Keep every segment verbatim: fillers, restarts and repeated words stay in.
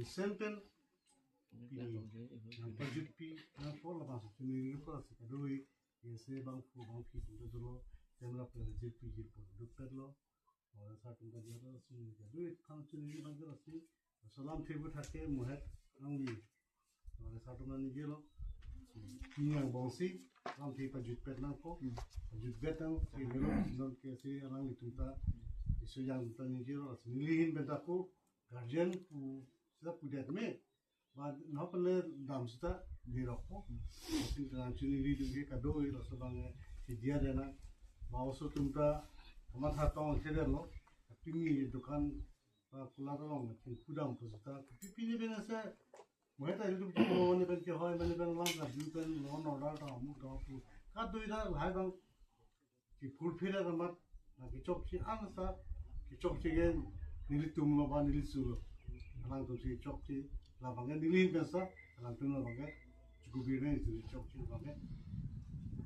Sempen pini nangpajutpi nangpo, labangso chiningri apor si kadoi, ese bangphu bangphi atum ta dolo, semra pajutpi jirpo dukpetlo. Ora sa atum ta dolo, si kadoi aphan chiningri abang dolo si. Salam thebu thake muhet angni. Ora sa atum nangji lo. Pini angbong si lamthe pajutpet nangpo. Pajutpet nang si melo, non ke si alanglitum ta, isu yang ta nangji lo, si nelihin pen ta ko guardian pu seta pudet me. Ba nahok le dam seta dirokpo. Sin telang chiningri dun ke kadoi, laso abang ke diya dena. Ba oso atum ta kamatha tong kedetlo. Pini dukan ba kular along thengpu dampo seta. Pini pen ase. Muhet ta YouTube channel mane pen kehoi, mane pen lang ka view pen non order ta mu ta pu. Kadoi ta lahai abang kefulfill amat, na kechokche ansa, kechokche ke nelitum lo ba nelisu lo. Alangtum si chokche, labang ke neli pensa, alangtum labang ke chukubi ne si chokche labang ke.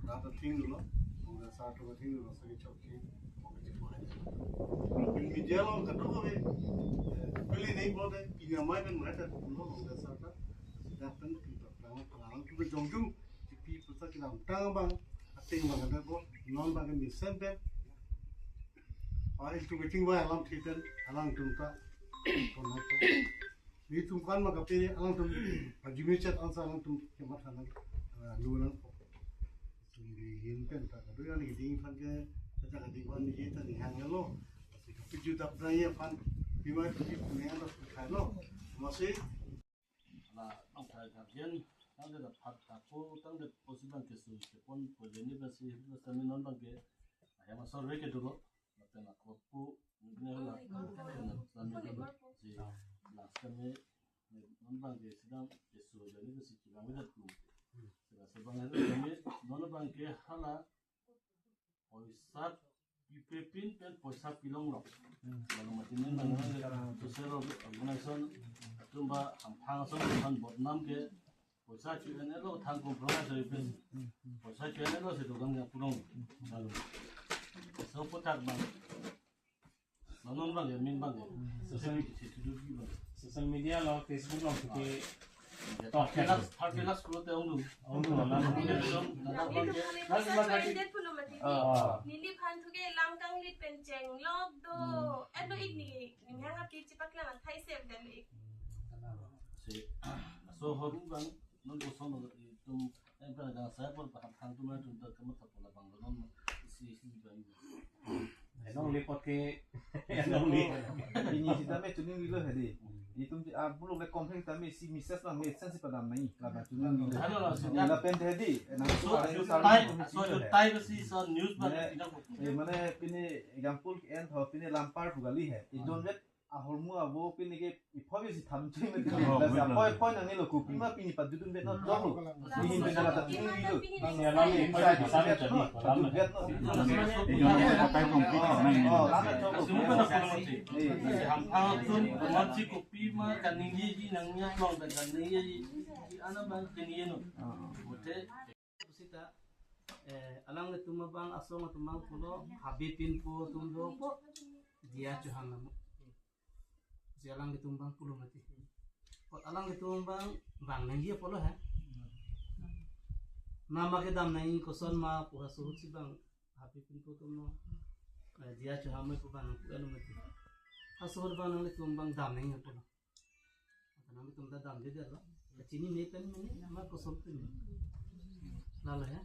Rata thing lo, ongda sa to thing lo, sa kechokche, ongda si po hai. Media lo kadokave, eh, pele nei bote, pini amei pen muhet ta lo, ongda sa ta, sida pen pi pa plang, plang, tu jongjung, pi pusa kedamtang abang, ateng abang ada bo, non abang ke mesen pen. Ah, itum kechingvai alamthe pen, alangtum ta, kono ko. Itum kan ma kape, alangtum, ah, jimi chat ansa alangtum kematha nang, ah, lu nangpo. Nelihin pen ta, kadoi ani keding aphan ke, ta keding aphan ni ta ni hang lo. Si kapijut dap na ye aphan, bima tu ki punya lo, khai lo. Masi, la, ang khai guardian, tangte la phat thapo, tangte pusi abang kesu kepon, pojeni pensi, sami non abang ke, ayam asor re ke dolo, lapen la kopu, ne la, na, sami dolo, si, la, sami, non abang ke sidang kesu, jeni pensi kibang ke datu. Sila sebang ke, sami, non abang ke hala, poisa pipepin pen poisa pilong lo. Lalu mati nen bang social organization atum ba hamphang ason kan bodnam ke poisa chu-en-e lo, thang compromise oi pen. Poisa chu-en-e lo si dokan yang pulong. Lalu so puthak bang. Nanon bang ya, min bang ya. Social, social media lo, Facebook lo, kita Thirty lakhs, thirty lakhs crore te ongdung. Ongdung, ongdung. Ongdung, ongdung. Neli tu hali poisa cho-en-det pulo mati. Ah. Neliphan thu ke lam kanglit pen chenglok do. Hmm. Eno ik ni, ninghang api chipaklang athai se dan ik. Si, so hobi bang, non kosong itum, en pen ada saya pun paham hang tu mana tu tak kamu tak pula bang, non isi, isi bang. Enong lepot ke, enong le. Pini sitame tuning rilo hedi. Itum, ah, buluk le komplek tame si message na message si padam nai. Laba tuning rilo. Ano, ano, sida. Lapen hedi, nang so, so, tai, so, tai basi so news ba, mane, tidak. Eh, mane pini example ke en tho, pini lampar bugali he. Idon vet ahormu abo pini ke iphobi si tham chui mati. Oh, lasi betul. Apoi, apoi nangne lo, kopima pini pajutdunvet non dolo. Pini pini la ta pini lo. Pini lo. Pajutvet non. Pajutvet non. Pini lo. Pajutvet non. Oh, lama dolo. Hamphang atum, komatsi kopima kaningjeji nangji aklong ta kaningjeji. Ana bang kaningje non. Bote. Sita, eh, alanglitum abang, asong atum abang pulo, Habe Pinpo atum dopo, diya chohang namo. Si alanglitum abang pulo mati. Kot alanglitum abang, bang nangji apotlo he. Nama kedam nangji koson ma pu halaso ahut si bang, Habe Pinpo atum lo, eh, diya chohang mai pu bang pu elo mati. Halaso ahut bang nanglitum abang dam nangji apotlo. Nanglitum ta damde detlo. Chinine pen mene, ma koson pen. Lalo ya.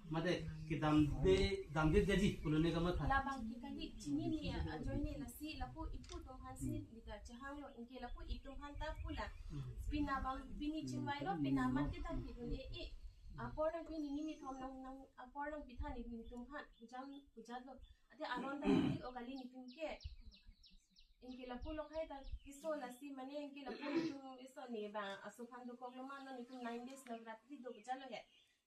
Mate kedamde, damde detji, pulo ne kamatha. Labang ke kali chinine ajoine lasi lapu ipu atum aphan si Hmm. lita chohanglo, anke lapu itum aphan ta pulo. Hmm. Pini abang, pini chingvailo, pini amat kedam pidunde e. Apor nang pini nini thom nang, nang apor nangpitha nelitum aphan, pujam, pujatlo. Ate aron ta pini o kali nelitum ke. Anke lapu lokhai ta keso lasi mane anke lapu nelitum keso ne ba aso aphan dokoklo ma, non nelitum nine days Navratri dokjalo he.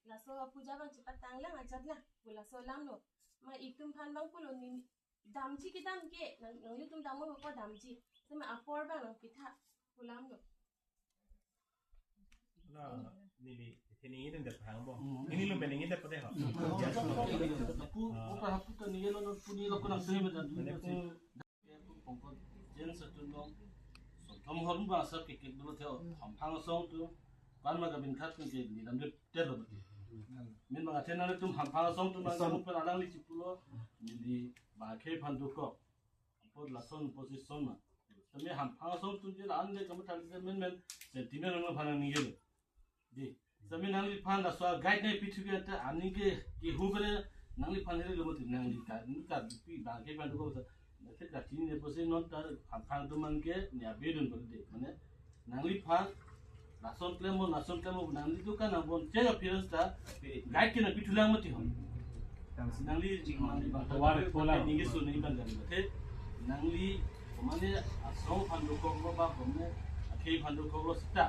Laso puja abang chepatanglang ajatlang. Pu laso alamlo. Ma itum aphan abang pulo ne damji kedam ke. Nang, nanglitum dam-o ko damji. Sema apor abang nangpitha pu alamlo. Na, neli, neli ini dan datang bo. Hmm. Ini lo pen ini dapat deh. Hmm. Lapu, lapu ta neli lo, lapu neli lo kunang sini betul. Mane pu Pongkot James atum long. Ham hormu bang asap kekek dolo theo. Hmm. Hamphang asong atum, kan ma kabin khat ke di dam de tel lo. Hmm. Min bang athe nangtum Hamphang asong atum bang Asong. Kamu pen alangli chipulo, di bang akhei aphan dokok. Apot lason position ma. Tame Hamphang asong atum je la-an de kamu thali de men men sentiment nang aphan nangji lo. Di. Tame nangliphan laso guide nangpithu ke ante ani ke, ke hu kere nangliphan here lo mati nangli ka, ni ka pi bang akhei aphan dokok sa. Nate ka tin ne posi non ta Hamphang atum abang ke ni abedun berde. Mane nangliphan lason klem mo, lason klem mo, nangli dokan nang bon che appearance ta guide ke nangpithu lang mati ho. Nangli, nangli bang ta Tovar tola. Ningke su ni kan kan. Te nangli mane asong aphan dokok lo ba mane akhei aphan dokok lo seta.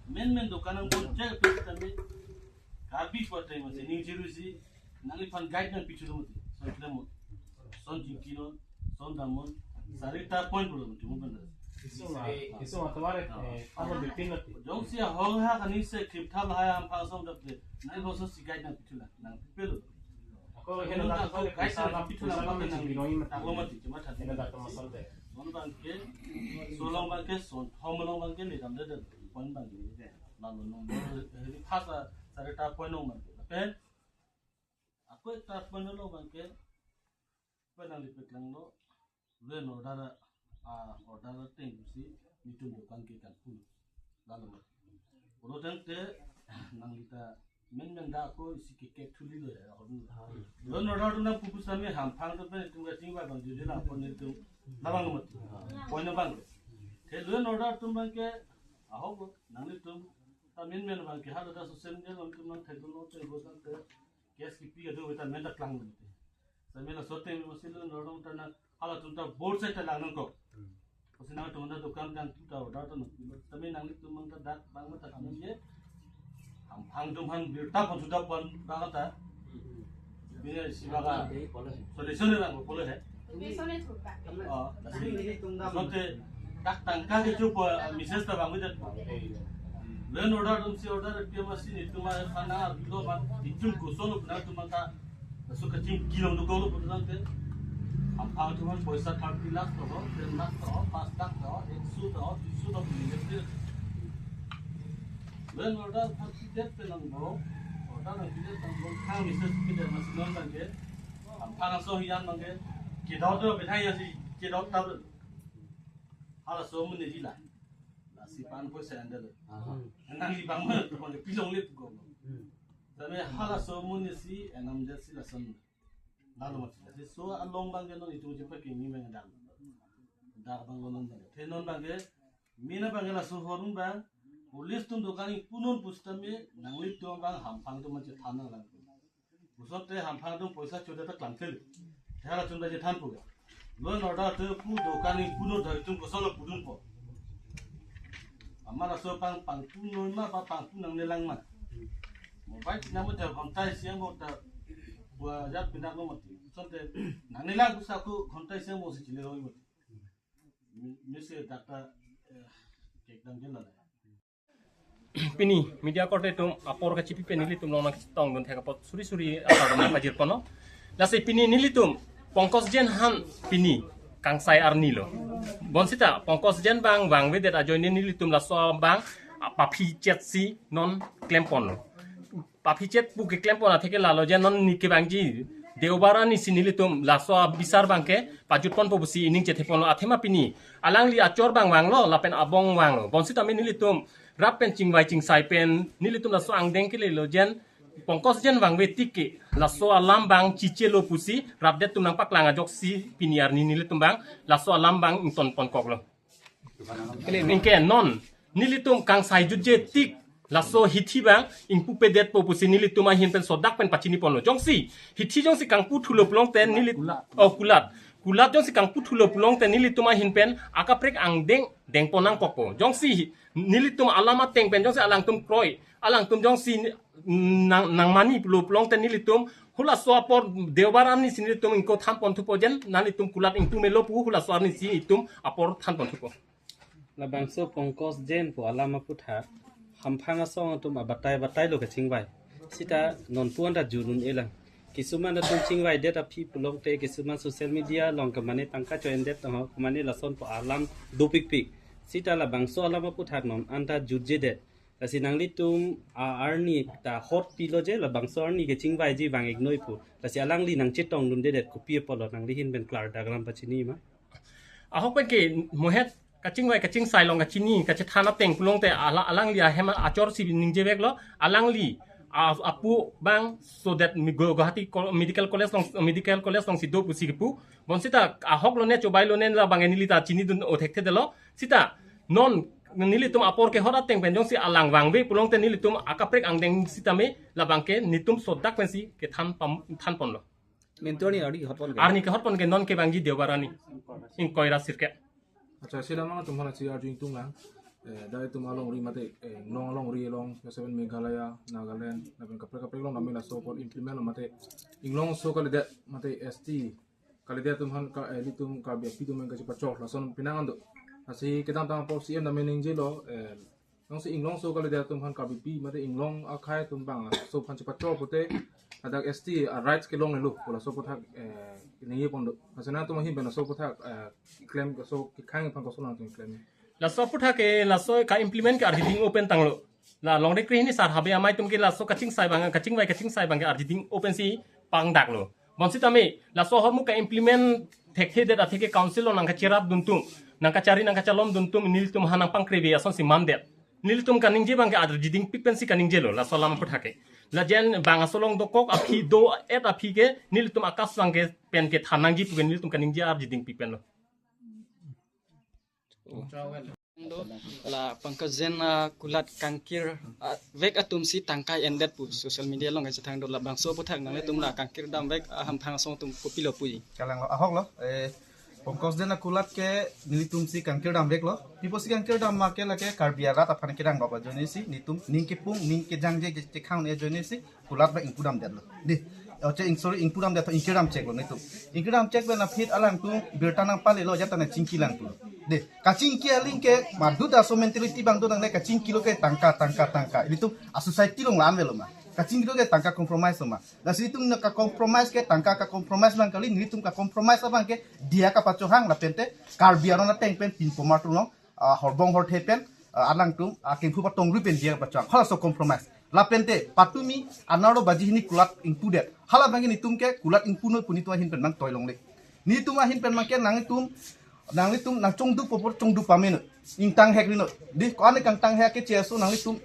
Men men dokan nang bon che appearance ta me Karbi ko time ase ning chiru si nangliphan guide nangpithu lo mati. Son klem mo. Son jingki non, son dam non, sarita point pulo mati mo benda. Isu ma, isu ma tovar, eh, amo bitin mati. Jongsi ahong ha kani se khip thap hai Hamphang asong dap de. Nang boso si guide nangpithu lang, nangpipelo. Ako heno ta ko guide nangpithu lang, nang nang binoi mati. Taklo mati, cuma tadi. Heno ta tomason de. Son abang ke, so along abang ke, son thom along abang ke, ni dam de de, point abang ke. Lalu nomor, ini pas sarita point along abang ke. Tapi, Ako ekta point lo abang ke, pen nangli peklanglo, law and order, ah, order ateng si, nitum dokan ke kan pun. Lalu, pulo tangte, nangli ta, men men da ako isi kekek thuli lo ya, ako dulu. Law and order atum nangpupu sami Hamphang atum pen itum kachingvai abang jujur la, ako nitum, labang lo mati. Point abang ke. Te law and order atum abang ke, ahok lo, nanglitum, ta men men abang ke, hala ta social media along itum nangthek lo, teng lo tangte, case kipi kado beta men ta klang lo mati. Sa men laso ateng masi law and order ta na halatum ta board side ta lang nangkok. Hmm. Pusi nangtum ta dokan kan tum ta order ta nangpilo. Tame nanglitum abang ta dak bang ta kami ye. Hamphang atum aphan birta pon sudah pon bang ta. Bini si bang ka solution ni lang pulo he. Solution ni thurta. Oh, lasi. Sote dak tangka kecho po, message ta bang bidat. Law and order atum si order kiya masi nitum aphan na bilo man itum koson lo puna atum ta. Laso kachingki along dokok lo puna te. Hamphang atum aphan poisa thirty lakh to ho, ten lakh to ho, pas lakh to ho, ekso to ho, duiso to ho, puni de. Law and order aphan pidet pen nang bo, order nangpidet nang bo, khang message pidet masi non abang ke. Hamphang asong hiyan abang ke, kidot do bethai ya si, kidot ta do. Halaso amonit ila. Lasi pan poisa anda do. Aha. Nangli bang ma, abang ke pilong le puko. Hmm. Tapi halaso amonit si, enam jet si lason. Lalu mati. Lasi so along abang ke non itum chepa kini meng dang. Dak abang lo non abang. Te non abang ke, mina abang ke laso hormu abang. Police atum dokan ingpu non pusitame, nanglitum abang Hamphang atum man chethan nang lang. Puson te Hamphang atum poisa choda ta klamtel. Te halatum ta chethan pu. Law and order te pu dokan ingpu non ta itum koson lo pudun po. Amat laso pang pangpu noi ma pa pangpu nangne lang ma. Mobile tina mo ta ghonta isi angbong ta bua jat pinak lo mati. Puson te nangne lang pusi ako ghonta isi angbong si chile roi mati. Mi, mi se dak ta, eh, kek dam jen la. Pini media korte atum apor kachipi pen nelitum along nangchetongdun thek apot suri suri asar dam pajir ponlo. Lasi pini nelitum Pankaj Jain aphan pini kangsai arni lo. Bonsita Pankaj Jain abang vangvedet ajoine nelitum laso abang, ah, paphi chet si non klem ponlo. Paphi chet pu keklem pon atheke lalo je non neke abangji Deobar arni si nelitum laso abisar abang ke pajut ponpo pusi ining chethe ponlo athema pini alangli achor abang vanglo lapen abong vanglo. Bonsitame nelitum rap pen chingvai chingsai pen nelitum laso angdeng kelelo jen Pankaj Jain vangve tik ke laso alam abang chichelo pusi rapdet atum nangpaklang ajoksi pini arni nelitum abang laso alam abang ington ponkoklo. Anke non nelitum kangsai jutje tik laso hithi abang ingpu pedetpo pusi nelitum ahin pen sodak pen pachini ponlo. Jongsi hithi jongsi kangpu thulo pulote nelit, oh, kulat. Kulat jongsi kangpu thulo pulote nelitum ahin pen akaprek angdeng deng pon nangkokpo. Jongsi nelitum alam ateng pen jongsi alangtum kroi, alangtum jongsi nang, nangmani pulo pulote nelitum halaso apor Deobar arni si nelitum ingko than pon thupo jen, nanglitum kulat ingpu melo pu halaso arni si itum apor than pon thupo. Labangso Pankaj Jain pu alam aputhak Hamphang asong atum abatai batai lo kachingvai. Sita nonpu anta jurun elang. Kisuman atum chingvaidet aphi pulote kisuman social media along kemane tangka cho-endet ho, kemane lason pu alam dopikpik. Sita labangso alam aphuthak non anta jutjedet. Lasi nanglitum a-arni ta hot pilo je labangso arni kechingvaiji vang-iknoi pu. Lasi alangli nangchetongdundedet kopi apotlo, nangli ahin pen klardak alam pachini ma? Ahok pen ke mohet kachingvai kachingsai along kachini kachethan ateng pulote ala-, alangli ahem achor si ningjeveklo, alangli a-, apu abang so that mi-, Gu-, Guwahati Col-, Medical College along, Medical College alongsi do pusi kipu. Bonsita ahok lone chobai lone labang neli ta chinidun-o thekthedetlo. Sita non nelitum apor kehot ateng pen jongsi alang vangve pulote nelitum akaprek angdeng sitame labang ke netum sodak pensi kethan pam-, thanponlo. Mentor ni arni hotpon ke? Arni kehotpon ke non kevangji Deobar arni. Ingkoi ra sirkep. Acha, sila mang atum hala si arju ingtung lang. Eh, dai atum alongri mate, eh, Inglong alongri along, ya seven Meghalaya, Nagaland, lapen kaprek kaprek along nami laso apot implement lo mate. Inglong so kalidet mate S T kalidet atum aphan ka, eh, ilitum Karbi api atum aphan kachepachor lason penang an do. Lasi kedamtang apor C M nami ningjelo, eh, jongsi Inglong so kalidet atum aphan Karbipi mate Inglong akhei atum abang laso aphan chepachor pute ladak S T a-rights kelonglelo pu laso aphuthak, eh, ningjeponlo. Lasi nangtum ahin pen laso aphuthak, eh, keklem laso kekhang aphan koson nangtum keklem? Laso aphuthak ke laso ka-implement ke arjiding open tanglo. La longri krehini sar habe amei atum ke laso kachingsai abang, kachingvai kachingsai abang ke arjiding open si pangdaklo. Bonsitame laso ahormu ka-implement thekthedet atheke council along nangkacherapdun atum, nangkachari nangkachalomdun atum nelitum ha nangpangkreve asonsi mandet. Nelitum kaningje abang ke arjidingpik pensi kaningjelo laso alam aphuthak ke. Lajen bang aso along dokok aphi do-et aphi ke nelitum akas abang ke pen kethan nangji pu ke nelitum kaningje arjidingpik penlo. La Pankaj Jain akulat kangkir, ah, vek atum si tangka endet pu social media along kachethang do, labangso aphuthak nanglitum la kangkir damvek ahamphang asong atum kopilo puji? Kalang lo, ahok lo, eh, Pankaj Jain akulat ke nelitum si kangkir damveklo. Pi apotsi kangkir dam ma ke lake Karbi arat aphan kedang baba ajoine si, netum ning kepung, ning kejangje ke chekhang ajoine si, kulat abang ingpu damdetlo. Dei, oche ing, sorry, ingpu damdet, ingkir damcheklo netum. Ingkir damchek pen aphi alangtum birta nangpalelo, jatane chingki lang pulo. Dei, kachingki aling ke madu ta laso mentality abang do nangne, kachingkilo ke tangka, tangka, tangka. Ilitum a-society along la-an avelo ma? Kachingkilo ke tangka compromise lo ma? Lasi itum na ka-compromise ke tangka ka-compromise abang kali, nelitum ka-compromise abang ke diya kapachohang lapente Karbi aron ateng pen pinpomar atum along, ah, horbong horthe pen, ah, alangtum, ah, kengphu patong ru pen diya pachohang. Halaso compromise. Lapente patumi anerlo baji hini kulat ingpudet. Hala abang ke netum ke kulat ingpunoi pu netum ahin pen nangtoi longle. Netum ahin pen abang ke nangtum, nanglitum nangchongdu popor chongdu pamenoi. Ingtang hek rinoi. Dei, ko-an kangtang hek ke cheso nanglitum.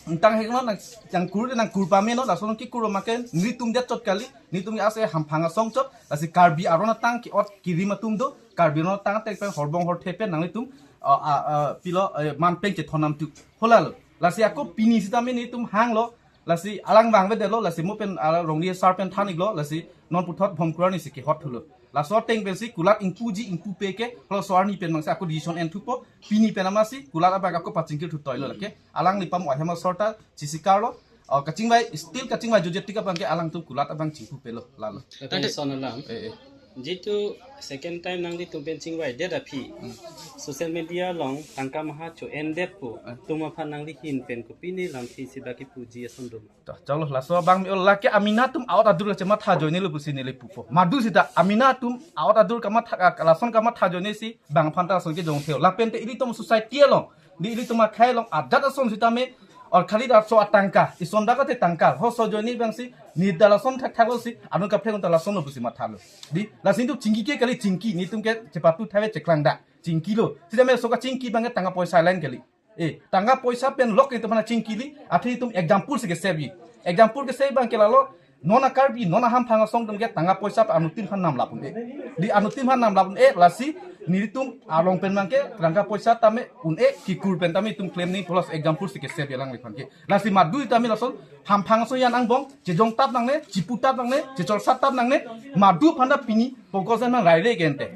Ingtang hek ma nang, nangkur de nangkur pamenoi, laso nang kikur ma ke netum det chot kali, netum ke ase hamphang asong chot, lasi Karbi aron atang ke-ot kerim atum do, Karbi aron atang ateng pen horbong horthe pen nanglitum, ah, ah, ah, pilo, eh, manpeng chethon nam tu. Holalo. Lasi ako pini sitame netum hanglo, lasi alang vangvedetlo, lasi mo pen, ah, rongri sar pen than-iklo, lasi non puthot Bhomkuru arni si kehot thulo. Laso ateng pensi kulat ingpuji ingpupe ke, halaso arni pen abangsi ako decision en thupo, pini pen amatsi kulat abang ako pachingkir thutoilo lake. Alangli pamo ahem asor ta chisikarlo, ah, kachingvai, still kachingvai jutje tik abang ke alangtum kulat abang chingpupelo, lalo. Tangte, tangte son alam. Eh, eh. Jitu second time nanglitum pen chingvaidet aphi, hmm, social media along tangka maha cho-endet pu, eh, atum aphan nangli ahin pen kopine lamthe si ba kipuji ason do ma? To, chalo, laso abang mi-o lake amina atum a-ot adur kachematha ajoinelo pusi neli pupo. Madu sita amina atum a-ot adur kamatha, ah, lason kamatha ajoine si bang aphan ta lason kejong theo. Lapente ilitum society along, dei, ilitum akhei along ajat ason sitame, or khali laso atangka, ison dak ate tangka, halaso ajoine abangsi, neta lason thakthaklo si, anut kaprek un ta lasonlo pusi mathalo. Dei, lasi netum chingki ke kali, chingki, netum ke chepatu thave cheklang dak, chingkilo. Sitame laso kachingki abang ke tangka poisa line kali. Eh, tangka poisa pen lok netum aphan chingkili, athe itum example si kesebi. Example kesebi abang ke lalo, non a-Karbi, non ahamphang asong atum ke tangka poisa pen anuttin aphan namlap un-e. Dei, anuttin aphan namlap un-e, lasi nelitum along pen abang ke tangka poisa tame un-e, kikur pen tame itum klem nangji pu laso example si kesebi alangliphan ke. Lasi madu tame lason hamphang asong an angbong, chejong tap nangne, chipu tap nangne, chechol sat tap nangne, madu aphan ta pini, Pankaj Jain abang raire ke ante.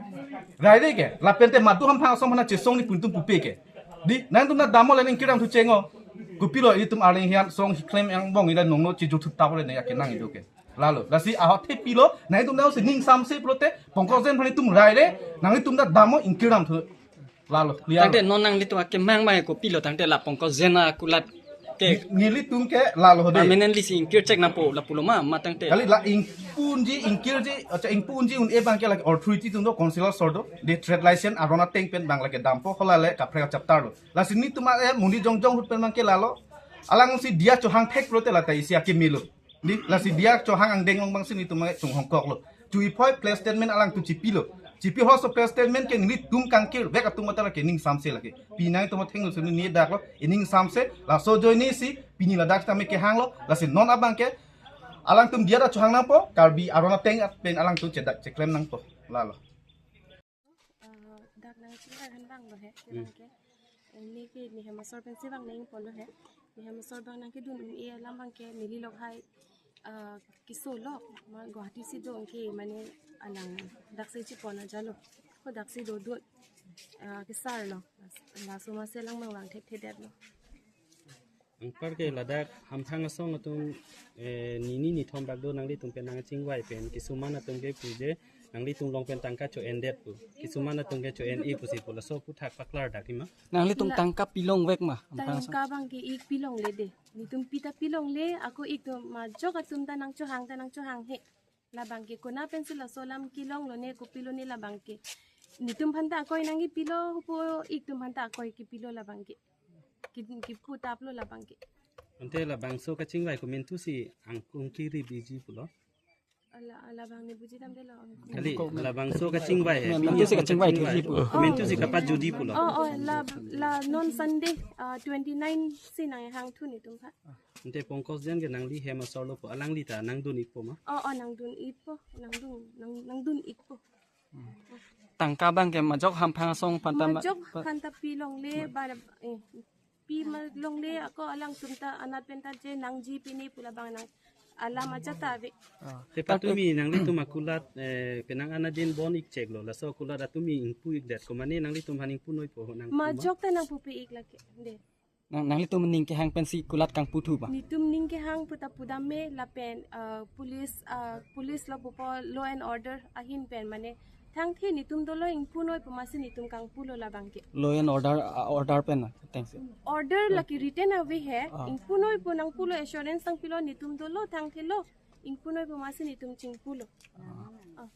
Raire ke, lapente madu hamphang asong aphan chesong ni pu netum pupe ke. Dei, nangtum na dammo le ning kiram thu chengho. Kopilo itum arleng hian song hiklem angbong ida nongno chejuthu tap le ne akenang ido ke. Lalo, lasi ahot the pilo, nangtum na si ning samse pulote, Pankaj Jain aphan itum raire, nangtum na dammo ingkiram thu. Lalo, clear. Tangte non nanglitum akemang mai kopilo tangte la Pankaj Jain akulat Te. Nelitum ke lalo de. Permanently si ingkir chek nangpo lapulo ma, matang te. Kali la ingpunji, ingkirji, acha ingpunji un-e abang ke la authority atum do, councillor sir do, de trade license aron ateng pen abang lake dampo, hala le kaprek chapter lo. Lasi netum a, eh, monit jongjong ahut pen abang ke lalo. Alangsi diya chohang thek pulote la ta isi akimi lo. Di, lasi diya chohang angdeng along abangsi netum a chonghong kok lo. Chui phoi press statement alangtum chipilo. Chipi ho so press statement ke nelitum kangkir vek atum matara ke ning samse lake. Pinang atum atheng lo sini ni dak lo, ining samse, laso ajoine si pini ladak tame kehang lo, lasi non abang ke alangtum diya ta chohang nangpo, Karbi aron ateng pen alangtum chedak cheklem nangpo. Lalo. Ah, dak nangchingvai aphan vanglo he, hmm, abang ke. Neli ke Nehem asor pensi vang nangpo lo he. Nehem asor abang nangkedun un-e alam abang ke neli lok hai, ah, keso lo, ma Guwahati si do ke mane alang daksi chipon aja lo. Ko daksi dodun, ah, kesar lo. Laso masi alang abang vang thekthedet lo. Anpar ke ladak Hamphang asong atum, eh, nini nithom bak do nanglitum pen nangchingvai pen, kisuman atum ke pu je nanglitum along pen tangka cho-endet pu, kisuman atum ke cho-en-e pusi pu, laso aphuthak paklar dak ima. Nanglitum la- tangka pilong vek ma, Hamphang asong? Tangka abang ke ik pilongle de. Netum pita pilongle, ako ik atum majok atum ta nangchohang ta nangchohang he. Labang ke konat pensi laso alam kelong lone, kopilone labang ke. Netum aphan ta akoi nangkepilo pu, ik atum aphan ta akoi kepilo labang ke. Ki, kiputap lo labang ke. Ante labangso kachingvai komantusi angkung kiri biji pulo? Ala, ala abang ne buji dam de lo. Kali, labangso kachingvai he. Komantusi kachingvai kiri pu. Komantusi kapajudi pulo? Oh, oh, la, la non Sunday, ah, twenty-nine si nanghang thu netum aphan. Ante Pankaj Jain ke nangli hem asor lo pu, alangli ta nangdun-ikpo ma? Oh, oh, nangdun-ikpo, nangdun, nang, nangdun-ikpo. Tangka abang ke majok Hamphang asong aphan ta ma-, majok pa- aphan ta pilongle, ba, eh, pi ma longle, ako alangtum ta anat pen ta je nangji pine pu labang nang alam aja ta ave. Ah. Te patumi nanglitum akulat, eh, penang anadin bon-ik chek lo, laso akulat atumi ingpu-ikdet ko mane nanglitum aphan ingpunoipo nang pu ma? Majok ta nangpupe-ik lake de. Nang, nanglitum ning kehang pensi kulat kangputhu ba? Netum ning kehang pu ta pudam me lapen, ah, police, ah, police lo pupo law and order ahin pen mane thangthe netum dolo ingpunoi pu masi netum kangpulo labang ke. Law and order, ah, order pen na, thanks. Order lake written ave he, ah, ingpunoi pu nangpulo, assurance nangpilo netum dolo thangthe lo, ingpunoi pu masi netum chingpulo. Ah. Ah.